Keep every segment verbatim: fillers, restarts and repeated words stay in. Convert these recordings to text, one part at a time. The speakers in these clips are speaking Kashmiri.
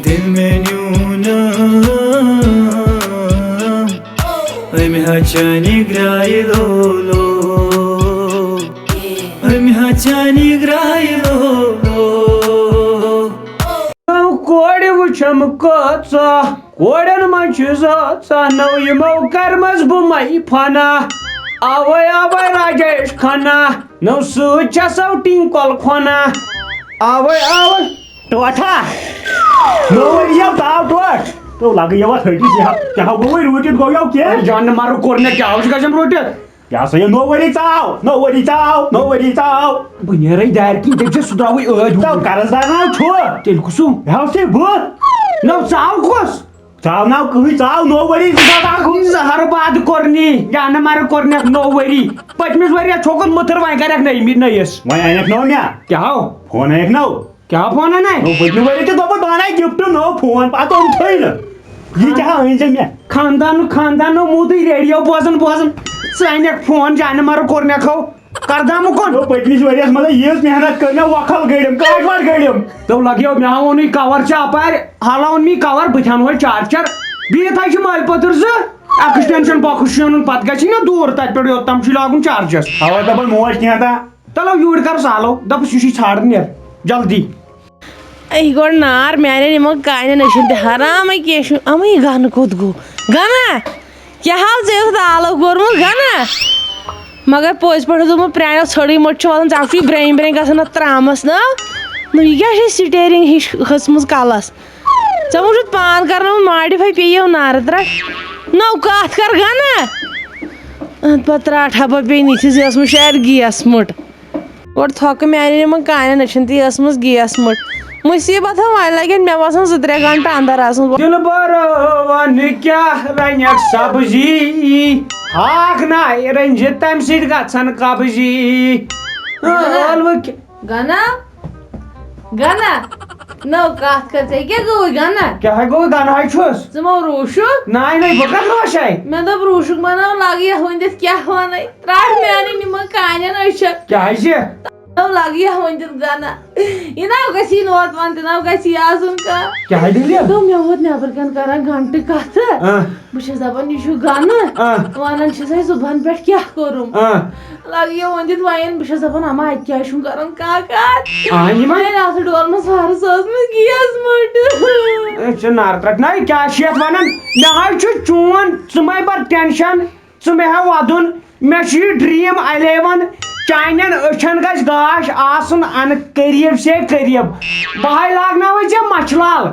دل مےٚ نیوٗ نہٕ أمۍ ہا چانہِ گرٛایہِ لو لو، أمۍ ہا چانہِ گرٛایہِ لو لو۔ کورِ وٕچھم کۭژاہ، کورٮ۪ن منٛز چھِ زٲژاہ، نٔو یِمو کرمس بہٕ مے فنا۔ آوے آوے راجیش کھنا، نٔو سۭتۍ چھسو ٹِنکل کھۄنا۔ آوے آوے۔ ٹوٹھا۔ نوٚو ؤری یَو ژاو ٹوٹھ۔ تو لگہٕ یَو اَتھ ۂٹِس یہِ ہا، کیٛاہ ہا گوٚوُے روٗٹِتھ گوٚو یَو کینٛہہ؟ اے جان مَرٕ کوٚر مےٚ کیٛاہ، ہُہ چھُ گژھان روٗٹِتھ۔ یہِ ہسا یہِ نوٚو ؤری ژاو، نوٚو ؤری ژاو، نوٚو ؤری ژاو۔ بہٕ نیرَے دارِ کِنۍ، تیٚلہِ چھِ سُہ درٛاوٕے ٲدۍ تو ہُہ۔ قرض دار ناو چھُ۔ تیٚلہِ کُس ہیوٚو؟ ہیوٚو سے بہٕ۔ نو ژاو کُس؟ ژاو ناو کٕہٕنۍ، ژاو نوٚو ؤری زٕ ساس اَکوُہ۔ زہر باد کوٚرنی، جانہٕ مَرٕ کوٚرنَکھ نوٚو ؤری۔ پٔتمِس ؤریَس چھوکُن مٕتھٕر، وۄنۍ کَرٮ۪کھ نٔیمہِ نٔیِس۔ وۄنۍ اَنٮ۪کھ نو مےٚ۔ کیٛاہ ہو؟ فون اَنٮ۪کھ نو۔ کیٛاہ فون اَنَے؟ نو پٔتمہِ ؤری تہِ دوٚپُن بہٕ اَنَے gift نو فون، پَتہٕ اوٚن تھٲے نہٕ۔ یہِ کیٛاہ أنۍ ژےٚ مےٚ؟ خاندان، خاندان نو موٗدٕے ریڈیو بوزان بوزان۔ ژٕ اَنَکھ فون، جانہٕ مَرٕ کوٚرنَکھ ہو۔ کردامہٕ کُن۔ نو پٔتمِس ؤریَس منٛز ییٖژ محنت کٔر مےٚ وۄکھل گٔڑِم، کاٹوار گٔڑِم۔ تو لگیو مےٚ ہا ووٚنُے کور چھِ اپارِ، حالا اوٚن مےٚ کور، بہٕ تہِ ہا وۄنۍ charger۔ بیٚیہِ تھایہِ چھِ مٲلۍ پٔتٕر زٕ، extension box چھُ اَنُن، پتہٕ گژھِ نا دوٗر تتہِ پٮ۪ٹھ یوٚت تام چھُے لاگُن chargeس۔ اوا دپان موج کینٛہہ تا۔ تلو یوٗرۍ کر سالو، دپُس یہِ چھُے ژھانڈُن یتھ، جلدی۔ اے گۄڈٕ نار میانٮ۪ن یِمن کانٮ۪ن، أچھن تہِ حرامے کینٛہہ چھُ، اَمے یہِ گنہٕ کوٚت گوٚو؟ گنہ! کیٛاہ حال ژےٚ اوس آلو کوٚرمُت گنہ؟ مگر پٔزۍ پٲٹھۍ اوس دوٚپمُت پرٛانیو ژھٔڑٕے مٔٹ چھِ وَلان، ژےٚ چھُے برٛینٛہہ برٛینٛہہ گژھان اَتھ ترٛامَس نا۔ نہ، یہِ کیٛاہ چھے steering ہِش کھٔژمٕژ کَلَس؟ ژےٚ موٗجوٗب پان کَرنومُت modify، پیٚیو نارٕ ترٛٹھ۔ نٔو کَتھ کَر گنہ۔ اَتھ پَتہٕ ترٛٹھ ہا بہٕ بیٚیہِ نِتھِس، یہِ ٲسمٕژ شاید گیس مٔٹ۔ گۄڈٕ تھۄکہٕ میانٮ۪ن یِمن کانٮ۪ن، أچھن تہِ ٲسمٕژ گیس مٔٹ۔ مُصیٖبت ہا وۄنۍ لگن، مےٚ باسان زٕ ترٛےٚ گنٹہٕ اندر آسن۔ دِلبر وَن کیٛاہ رَنٮ۪کھ سبزی، ہاکھ نہ رٔنزِ، تَمہِ سۭتۍ گژھن قبضی۔ ہاں، گنہ۔ ٲلوٕ کہِ-، گنہ؟ گنہ؟ نٔو کتھ کر، ژےٚ کیٛاہ گوٚوُے گنہ؟ کیٛاہ گوٚو، گنہے چھُس۔ ژٕ ما روٗشُکھ؟ ناے ناے، بہٕ کتھ روشے؟ مےٚ دوٚپ روٗشُکھ ما ناو لگہٕ یتھ ؤنِتھ، کیٛاہ ونے؟ ترٛٹھ میانٮ۪ن یِمن کانٮ۪ن أچھن۔ کیٛازِ؟ نو لگہٕ یہِ وۄنۍ دیُت گنہ۔ یہِ نہ گژھِ یہِ نوت وَن تہِ نہ گژھِ یہِ آسُن کانٛہہ۔ کیٛاہ دٔلیٖل؟ دوٚپ مےٚ ووت نٮ۪برٕ کَنہِ کران گنٹہٕ کَتھٕ۔ آ۔ بہٕ چھَس دَپان یہِ چھُ گنہٕ۔ آ۔ وَنان چھِسَے صُبحَن پٮ۪ٹھ کیٛاہ کوٚرُم۔ آ۔ لگہٕ یہِ وۄنۍ دیُت وَنہِ، بہٕ چھَس دَپان اَما اَتہِ کیٛازِ چھُم کران کاکا؟ آ، یہِ ما؟ وۄنۍ اَتھ ڈولہٕ منٛز ہارٕ سۄ ٲسمٕژ گیس مٔٹ۔ أسۍ چھِ نار ترٛٹھ۔ نہ، کیٛاہ چھِ یَتھ وَنان؟ مےٚ حظ چھُ چون، ژٕ مَے بَر tension۔ ژٕ مےٚ ہا وَدُن، مےٚ چھُ یہِ dream eleven، چانٮ۪ن أچھن گژھِ گاش آسُن اَنہٕ قریٖب سے قریٖب۔ بہٕ ہاے لاگناوَے ژےٚ مَچھِ لال،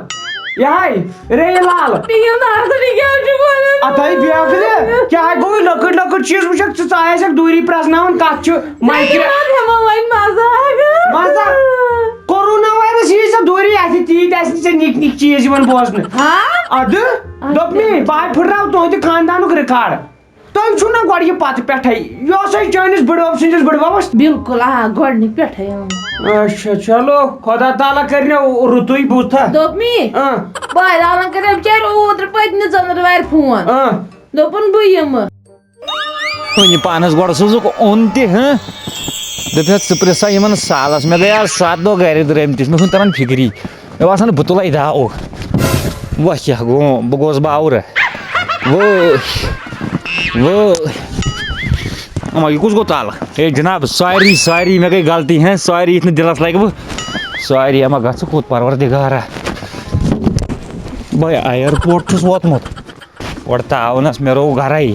یہِ ہاے ریٚیہِ لال۔ بِہِو نہٕ اَتھ، یہِ کیٛاہ چھُ وَنان؟ اَتھ ہاے بیٚکھ لہِ، کیٛاہ ہاے گوٚو؟ لۄکٕٹۍ لۄکٕٹۍ چیٖز وٕچھکھ ژٕ، ژٕ آیَکھ دوٗری پرٛزناوُن، کَتھ چھُ مایکرِ-، ژےٚ کیٛاہ ہٮ۪مو وۄنۍ مَزاق؟ مَزاق؟ Corona virus یی ژےٚ دوٗری، اَتھِ تیٖتۍ آسہِ نہٕ ژےٚ نِکۍ نِکۍ چیٖز یِوان بوزنہٕ۔ ہا؟ اَدٕ اَدٕ دوٚپ مےٚ، بہٕ ہاے پھٕٹراو تُہٕنٛدِ خاندانُک record۔ تۄہہِ چھُو نا گۄڈٕ یہِ پتہٕ پٮ۪ٹھَے، یہِ اوس اَسہِ چٲنِس بٕڈبب سٕنٛدِس بٕڈببس؟ بِلکُل، آ، گۄڈٕنِکۍ پٮ۪ٹھَے، اۭں۔ اچھا، چلو، خۄدا تعالیٰ کَرِ مےٚ رُتُے بُتھا۔ دوٚپ مے، اۭں۔ بہٕ آے لاگان کَرے بِچارِ اوترٕ پٔتمہِ ژٔنٛدٕروارِ فون۔ اۭں۔ دوٚپُن، بہٕ یِمہٕ۔ وۄنۍ یہِ پانَس گۄڈٕ سوٗزُکھ اوٚن تہِ، ہہ؟ دوٚپہَس، ژٕ پرٛژھ سا یِمَن سالَس، مےٚ گٔے آز سَتھ دۄہ گَرِ درٛٲمتِس، مےٚ چھُنہٕ تَران فِکری۔ مےٚ باسان، بہٕ تُلَے دَو۔ وۄنۍ کیٛاہ گوٚو؟ بہٕ گوس باورٕ۔ وٲے، وٲے۔ اما، یہِ کُس گوٚو تَلہٕ؟ ہے جناب، sorry، sorry، مےٚ گٔے غلطی، ہیں، sorry، یِتھ نہٕ دِلَس لَگہِ بہٕ۔ Sorry، اما، گژھٕ کوٚت پروردگارا۔ بہٕ airport چھُس ووتمُت۔ اورٕ تاونَس مےٚ روو گَرَے۔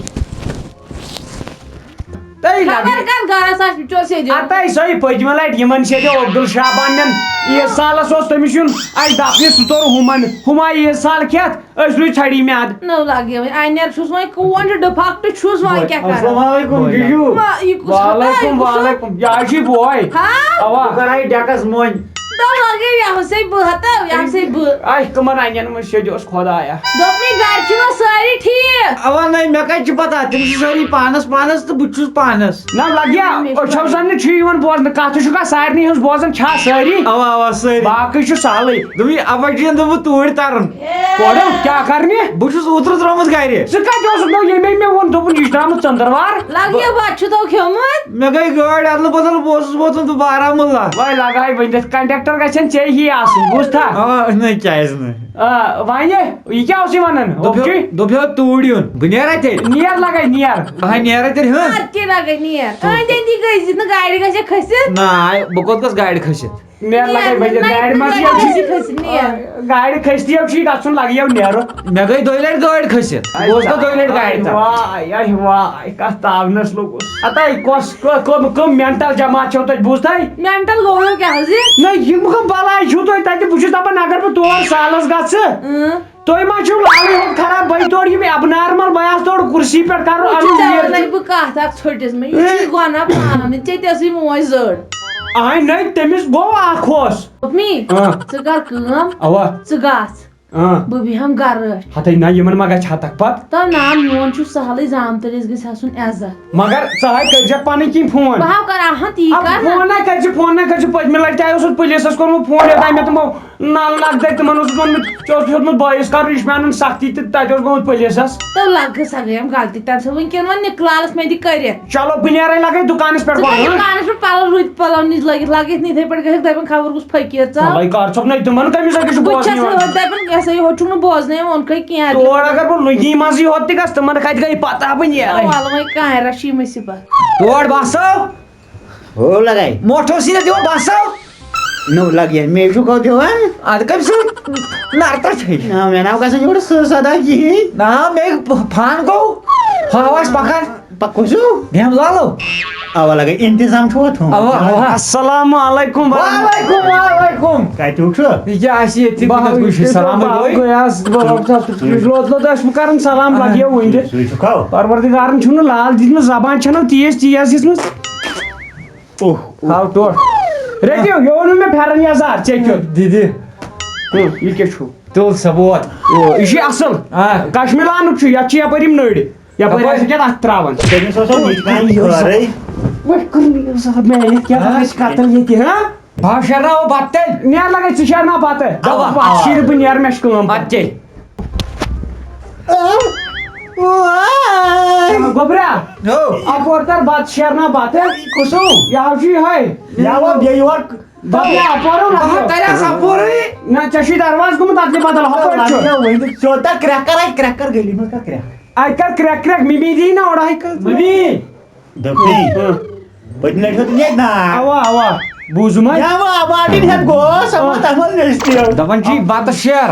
تٔے خبر لگہِ۔ کَتھ گرس آسہِ بِچور سیٚدیو۔ اَتَے سۄے پٔتمہِ لَٹہِ یِمَن سیٚدیو عبدالشاہ بانٛڈَن۔ عیٖد سالَس اوس تٔمِس یُن اَسہِ دَپنہِ، سُہ توٚر ہُمَن۔ ہُم آیہِ عیٖد سال کھٮ۪تھ، أسۍ روٗدۍ ژھڑی میٛادٕ۔ نٔو لاگہِ وۄنۍ۔ اَنٮ۪ر چھُس وۄنۍ کون چھُ، ڈِفاکٹ چھُس وۄنۍ کیٛاہ کَرو؟ السلام علیکم، جِجو۔ ما، یہِ کُس وعلیکم، خبر؟ وعلیکم۔ یہِ حظ چھُے بوے۔ ہاں؟ اَوا۔ بہٕ کَرٕ ہا ڈٮ۪کَس مۄنۍ۔ تہٕ لَگے یہِ ہسا بہٕ ہا، تہٕ یہِ ہسا بہٕ۔ اَسہِ کٕمَن اَنٮ۪ن منٛز سیٚدیو اوس خۄدایا۔ دوٚپمَے گرِ چھِنہ سٲری سٲری ٹھیٖک؟ اوا نَے، مےٚ کَتہِ چھِ پَتہ؟ تِم چھِ سٲری پانَس پانَس تہٕ بہٕ تہِ چھُس پانَس۔ نہ لَگیا، مےٚ چھُ أچھو زَن نہٕ چھُ یِوان بوزنہٕ، کَتھ چھُ کانٛہہ سارنٕے ہٕنٛز بوزان چھا سٲری؟ اوا اوا سٲری۔ باقٕے چھُ سہلٕے۔ دوٚپُے اَوَے چھُ دوٚپمُت توٗرۍ تَرُن۔ کوٚرُم کیٛاہ کَرنہِ؟ بہٕ چھُس اوترٕ درٛامُت گَرِ۔ ژٕ کَتہِ اوسُکھ؟ نو ییٚمے مےٚ ووٚن، دوٚپُن یہِ چھُ درٛامُت ژٔنٛدٕروار۔ لَگیا بَتہٕ چھُ تو کھیوٚمُت؟ مےٚ گٔے گٲڑۍ اَدلہٕ بدل، بہٕ اوسُس ووتمُت بارہمولہ۔ وۄنۍ لَگاے ؤنِتھ، کَنڈَکٹَر گژھن ژےٚ ہی آسٕنۍ، بوٗزتھا؟ آ، نہ کیٛازِ نہٕ؟ آ، وۄنۍ یہِ کیٛاہ اوس یہِ وَنان؟ دوٚپیو، اوکے؟ دوٚپیو توٗرۍ یُن۔ بہٕ نیرا تیٚلہِ؟ نیر لَگے، نیر۔ بہٕ ہا نیرا تیٚلہِ، ہہ؟ اَدٕ کیٛاہ لَگے نیر؟ أنٛدۍ أنٛدی گٔژھِتھ نہٕ گاڑِ گژھِ کھٔسِتھ۔ نہ، بہٕ کوٚت گژھٕ گاڑِ کھٔسِتھ؟ نیر لَگے نیر بٔنِتھ، نیر گاڑِ منٛز نہٕ یَو چھُ، گژھِ کھٔسِتھ نیر۔ گاڑِ کھٔسِتھ یَو چھُ یہِ گژھُن لَگہِ یَو نیرُن۔ مےٚ گٔے دۄیہِ لَٹہِ گٲڑۍ کھٔسِتھ۔ بہٕ اوسُس دۄیہِ لَٹہِ گاڑِ تَل۔ واے، اے واے، کَتھ تاونَس لوٚگُس۔ اَتَے کۄس، کۄ-، کٕم، کٕم mental جماعت چھَو تۄہہِ بوٗزتھَے؟ Mental گوٚو کیٛاہ حظ یہِ؟ نہ، یِم کٕم بَلاے چھِو تُہۍ تَتہِ؟ بہٕ چھُس دَپان اگر بہٕ تور سالَس گژھٕ، اۭں۔ تُہۍ ما چھِو لالٕے ہوت خراب، بہٕ تورٕ یِم abnormal، بہٕ آسہٕ تورٕ کُرسی پٮ۪ٹھ کَرُن، تُہۍ چھِو اَنُن یہِ۔ ترٛاوان اَتہِ بہٕ کَتھ اَکھ ژھوٚٹِس منٛز، یہِ چھِ اے۔ گۄناہ پانہٕ، ژےٚ تہِ ٲسٕے موج زٔٹ۔ آے نَے، تٔمِس گوٚو اَکھ ہُس۔ دوٚپمی، آ۔ ژٕ کَر کٲم، اَوا۔ ژٕ گژھ۔ آ۔ بہٕ بیٚہم گرٕ۔ ہتے نہ، یِمن ما گژھِ ہتک پتہٕ؟ تو نا، میون چھُ سہلٕے، زامتٕرِس گژھِ آسُن عزت۔ مگر ژٕ ہاے کٔرزٮ۪کھ پنٕنۍ کِنۍ فون۔ بہٕ ہا کرٕ، اہن، تی اب کر نا۔ فون نہ کٔرزِ، فون نہ کٔرزِ۔ پٔتمہِ لٹہِ تہِ اوسُس پُلیٖسس کوٚرمُت فون، یوٚتام مےٚ تِمو نل نکھ دٔدۍ، تِمن اوسُس ووٚنمُت، ژےٚ اوسُتھ ہیوٚتمُت بٲیِس کرُن، یہِ چھُ مےٚ انُن سختی تہٕ تتہِ اوس گوٚمُت پُلیٖسس۔ تو لگہٕ سا گٔیم غلطی تمہِ سۭتۍ، وٕنکٮ۪ن وۄنۍ نکلالس مےٚ دِ کٔرِتھ۔ چلو، بہٕ نیرے لگے دُکانس پٮ۪ٹھ ژٕ کر گۄڈٕ، ہاں؟ دُکانس پٮ۪ٹھ پلو، رٕتۍ پلو نِش لٲگِتھ، لگے یِتھے پٲٹھۍ گژھکھ دپان خبر کُس فقیٖر ژاو۔ ژَلے کر ژھوٚک نَے تِمن کٔمِس اَتہِ چھُ بہٕ بوزنہٕ چھَس یِوان؟ یِہوٚے دَپان، یہِ ہسا یہِ ہوٚت چھُکھ نہٕ بوزنَے یِوان، اوٚن کھَے کینٛہہ۔ تور اگر بہٕ لُنگی منٛزٕے ہوت تہِ گژھٕ، تِمن کَتہِ گٔے پَتہ بہٕ نیرے۔ وَلہٕ وۄنۍ کانٛہہ رَشی مُصیٖبت۔ تور بَسو۔ ہو لگے۔ موٹھو سیٖدھا دِوان بَسو۔ نو لگے، مےٚ چھُ کَتھ دِوان۔ اَدٕ کٔمۍ سُنٛد نَرتَر چھے؟ نہ، مےٚ ناو گژھان یورٕ سُہ سَدا کِہیٖنۍ۔ نہ، مےٚ فان گوٚو۔ ہاوَس پَکان۔ پکو چھُو؟ بیٚہم لالو۔ اوا لگے انتظام چھُوا تھوٚومُت؟ اوا، اوا۔ السلام علیکم۔ وعلیکم، وعلیکم۔ کتہِ چھُکھ؟ یہِ کیٛاہ آسہِ ییٚتہِ؟ بہٕ بہٕ کُس چھُس بہٕ سلام بہٕ گوٚو؟ گٔیاس، بہٕ اوسُس تُہۍ چھُکھ لوت لوت ٲسمُت کران سلام لگیو وٕنہِ تہِ۔ سُے چھُکھا؟ پروردگارن چھُنہٕ لال دِتمٕژ، زبان چھَنہٕ تیز تیز دِژمٕژ۔ اوہ، اوہ۔ ہاو ٹوٹھ۔ رٔٹِو، یہِ اوٚن مےٚ پھٮ۪رن یزار، ژےٚ کیُتھ۔ دِدِ۔ ہُہ، یہِ کیٛاہ چھُ؟ تُل سا ووت۔ او، یہِ چھُ اصل۔ آ۔ کشمیٖلانُک چھُ، یتھ چھِ یپٲرۍ یِم نٔرۍ۔ یپٲرۍ کپٲرۍ؟ آسہِ کیٛاہ اتھ تراوان؟ تٔمِس اوس نہٕ یہِ کانٛہہ خٲرٕے۔ وۄنۍ کٔر مےٚ یہِ زہر میانہِ، کیٛاہ ہا؟ گژھِ قتل ییٚتہِ، ہا؟ بہہ شیرناوو بتہٕ تیٚلہِ۔ نیر لگے، ژٕ شیرناو بتہٕ۔ اوا، دَپ، اوا۔ شیٖرٕ بہٕ نیرٕ، مےٚ چھُ کٲم۔ ادٕ کیٛاہ؟ گوٚبرا، ہو۔ اپور تر بتہٕ شیرناو بتہٕ۔ کُسو؟ یہِ حظ چھُ یِہوٚے۔ یہِ ووٚن بیٚیہِ یور۔ دَپ مےٚ اپورُن بہٕ ہا اپور۔ تَرِ آسہٕ اپورُے۔ نہ، ژےٚ چھُے دروازٕ گوٚمُت ادلہِ بدل، ہۄپٲرۍ چھُ۔ لَگیو وۄنۍ تہٕ ژوٚٹ تہٕ کرٛٮ۪کھ کَرَے، کرٛٮ۪کھ کَر گٔلی منٛز کَر کرٛٮ۪کھ۔ اَتہِ کَر کرٛٮ۪کھ کرٛٮ۪کھ، مِمی دی نہ اورٕ ہَے کٔژ۔ مِمی۔ دوٚپمَے، ہُہ۔ پٔتمہِ لَٹہِ ہیوٚت مےٚ نار۔ اَوا، اَوا، بوٗزُم ہَے۔ یا وۄنۍ آبادی ہٮ۪تھ گوس، اَوا، تَتھ منٛز نٔژ تہِ۔ دَپان چھِ یہِ بَتہٕ شیر۔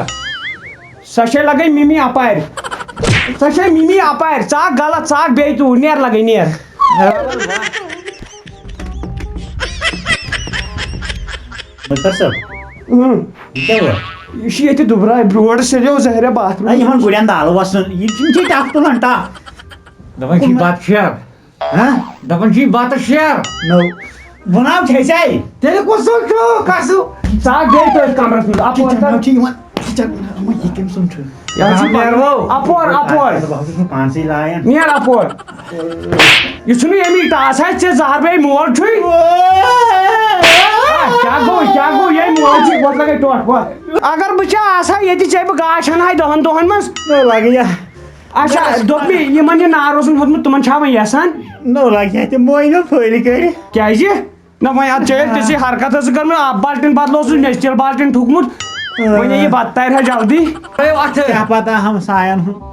سۄ چھے لَگے مِمی اَپارِ۔ سۄ چھے مِمی اَپارِ۔ ژٕ اَکھ غلط، ژٕ اَکھ بیٚیہِ توٗرۍ، نیر لَگے، نیر۔ مظفر صٲب، اۭں۔ یہِ کیٛاہ گوٚو؟ یہِ چھُ ییٚتہِ دُبراے برٛونٛٹھ، سیٚدیو زہریا باتھ روٗم۔ ہے، یِمن گُرٮ۪ن دالہٕ وَسُن، یِم چھِ، یِم چھِ ٹَپھ تُلان، ٹَپھ۔ دَپان چھِ بَتہٕ شیر۔ ہاں؟ دَپان چھِ بَتہٕ شیر۔ نو۔ بہٕ ناو چھے ژےٚ۔ تیٚلہِ کُس سُہ چھُ؟ کَسُ؟ ژٕ آکھ بیٚیہِ تٔتھۍ کَمرَس منٛز، اَپور کِچن کَر۔ منٛز چھِ یِوان، کِچن منٛز، یِمَن یہِ کٔمۍ سُنٛد چھُ؟ یہِ حظ چھُ نیرو۔ اَپور، اَپور۔ بہٕ حظ چھُس نہٕ پانسٕے لایان۔ نیر اَپور۔ یہِ چھُنہٕ ییٚمی ٹاس، ہے، ژےٚ زہر بیٚیہِ مول چھُے۔ آ، کیٛاہ گوٚو، کیٛاہ گوٚو، یے مول چھُے، وۄتھ لگے ٹۄٹھ، وۄتھ۔ اگر بہٕ ژےٚ آسہٕ ہا ییٚتہِ، ژےٚ بہٕ گاش اَنہٕ ہاے دَہَن دۄہَن منٛز۔ نہ لگہِ یا۔ اچھا، دوٚپمَے، یِمَن یہِ نار اوسُن ہوٚتمُت، تِمَن چھا وۄنۍ یَسان؟ نہ لگہِ یا، تِم مٲنۍ نہٕ پھٲلۍ کٔرِتھ۔ کیٛازِ؟ نہ، وۄنۍ اَتھ ژےٚ ییٚلہِ تِژھٕے حرکت ٲسٕکھ کٔرمٕژ، آب بالٹیٖن بدلوسُس، مےٚ چھِ تیٖل بالٹیٖن ٹھُکمُت۔ وۄنۍ یہِ بَتہٕ تَرِ ہا جلدی۔ کیٛاہ پتہ ہمساین ہُنٛد۔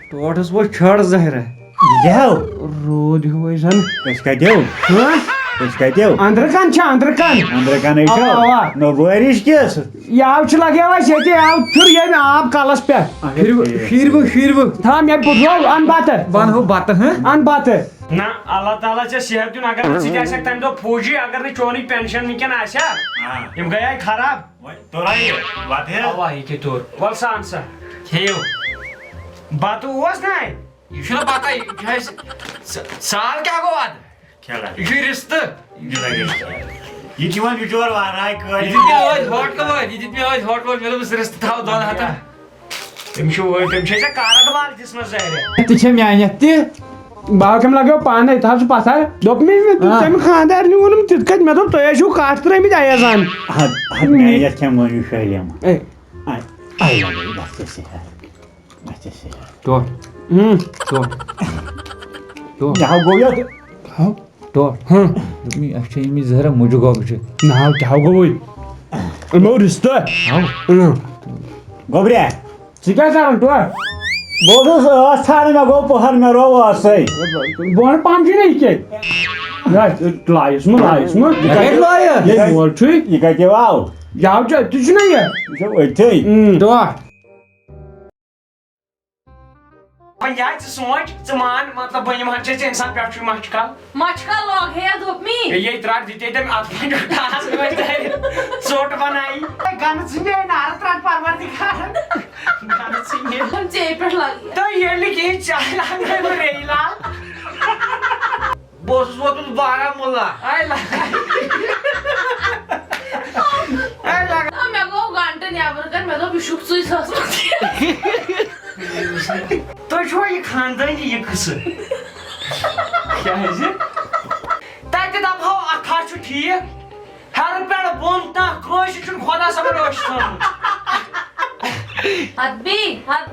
ٹوٹھس وۄتھ چھڑ زہرہ۔ یہِ کیٛاہ ہو؟ روٗد ہیوٗ زن۔ أسۍ کتہِ ہو؟ ہاں؟ أسۍ کتہِ ہو؟ أنٛدرٕ کن چھا، أنٛدرٕ کن۔ أنٛدرٕ کنے چھو؟ اوا، اوا۔ نو بٲرِش کِس؟ یہِ آو چھُ لگیو اَسہِ ییٚتہِ، آو پھِر ییٚمہِ آب کلس پٮ۪ٹھ۔ اچھا، پھِرِو، ٹھیٖک۔ پھِرِو، پھِرِو۔ تھاو مےٚ پھُٹرو، اَن بتہٕ۔ بہٕ اَنہو بتہٕ، ہاں؟ اَن بتہٕ۔ نہ، اللہ تعالیٰ ژےٚ صحت دیُن، اگر نہٕ ژٕ تہِ آسکھ تمہِ دۄہ فوجی، اگر نہٕ چونٕے پینشن وٕنکیٚن آسہِ ہا، ہاں۔ یِم گٔیے خراب۔ وۄنۍ توٚرا یہِ وَتہِ؟ اَوا، یہِ کیٛاہ توٚر؟ وَلہٕ سا اَن سا۔ کھیٚیِو۔ بَتہٕ اوس نہ؟ یہِ چھُنہ بَتَے، یہِ چھُ اَسہِ س-، سال کیٛاہ گوٚو اَتھ؟ کھیٚلہ۔ یہِ چھُ رِستہٕ۔ یہِ لَگہِ۔ یہِ چھُ وۄنۍ بِچور وَرٲے کٲلۍ۔ یہِ دیُت مےٚ ٲدۍ ہوٹلہٕ وٲلۍ، یہِ دیُت مےٚ ٲدۍ ہوٹلہٕ وٲلۍ، مےٚ دوٚپُس رِستہٕ تھاو دۄن ہَتَن۔ تٔمۍ چھُ وٲ-، تٔمۍ چھِ ژےٚ کارَٹ وال دِژمٕژ ظٲہرِ۔ تہِ چھےٚ میٛانہِ اَتھِ تہِ۔ باو کٔمۍ لگیو پانَے، تَتھ چھُ پَتہ۔ دوٚپ مےٚ، مےٚ تٔمۍ خانٛدارنہِ ووٚنُم تِتھ کٔنۍ، مےٚ دوٚپ، "تۄہہِ ٲسِو کَٹھ ترٛٲمٕتۍ اَیَزان۔" حد حد میانہِ یتھ کھٮ۪مہٕ وٲنِو شٲلیمہ۔ اے۔ آے آے لگٲیِو بس ژےٚ سیٚہَر۔ بس ژےٚ سیٚہَر۔ تو۔ ہُم۔ تو۔ تو۔ مےٚ ہا گوٚو یتھ۔ ہاو۔ تو۔ ہُم۔ دوٚپمَے اَسہِ چھِ أمِس زہرا مُجہِ گۄگجہِ۔ نہ ہاو، کیٛاہ ہاو گوٚوُے؟ أمۍ ہاو رِستہٕ۔ ہاو۔ اۭں۔ گوٚبریا۔ ژٕ کیٛاہ کران تو؟ بہٕ اوسُس ٲس ژھانڈان، مےٚ گوٚو پٔہر، مےٚ روو ٲسٕے۔ بہٕ وَنہٕ پَمجہِ نہ یہِ کیٛاہ؟ یہِ آسہِ لایَس مہ، لایَس مہ۔ یہِ کَتہِ لایَس؟ ییٚلہِ مول چھُے۔ یہِ کَتہِ آو؟ یہِ آو ژےٚ، تہِ چھُنہ یہِ۔ یہِ چھُ أتھٕے۔ اۭں۔ تو۔ وۄنۍ یا ژٕ سونٛچ، ژٕ مان، مطلب، بہٕ نِمہٕ ہا ژےٚ ژےٚ اِنسان پٮ۪ٹھ چھُے مَچھِ کَل۔ مَچھِ کَل لاگ ہے دوٚپ مےٚ۔ یے ترٛٹھ دِتے تٔمۍ اَتھ پٮ۪ٹھ ٹاس گٔے تٔمۍ۔ ژوٚٹ بَنایی۔ گَنہٕ ژٕ مے نارٕ ترٛٹھ پَروَردِگار۔ گَنہٕ ژٕ مے۔ ژےٚ پٮ۪ٹھ لاگ۔ تہٕ ییٚلہِ کِہیٖنۍ چاے لاگنَے بہٕ ریٚیہِ لال۔ بہٕ اوسُس ووتمُت بارہمولہ۔ آے لاگے۔ آے لاگے۔ آ، مےٚ گوٚو گَنٹہٕ نٮ۪بر کَنہِ، مےٚ دوٚپ، یہِ شوٗب ژٕے ژھَس منٛز۔ تُہۍ چھُوا یہِ خاندٲنی یہِ قٕصہٕ؟ کیٛازِ؟ تَتہِ دَپہو اَتھا چھُ ٹھیٖک، ہیٚرٕ پٮ۪ٹھ بۄن تام کٲنٛسہِ چھُنہٕ خۄدا صٲبَن أچھ تھٲومٕژ۔ حبی، حب-،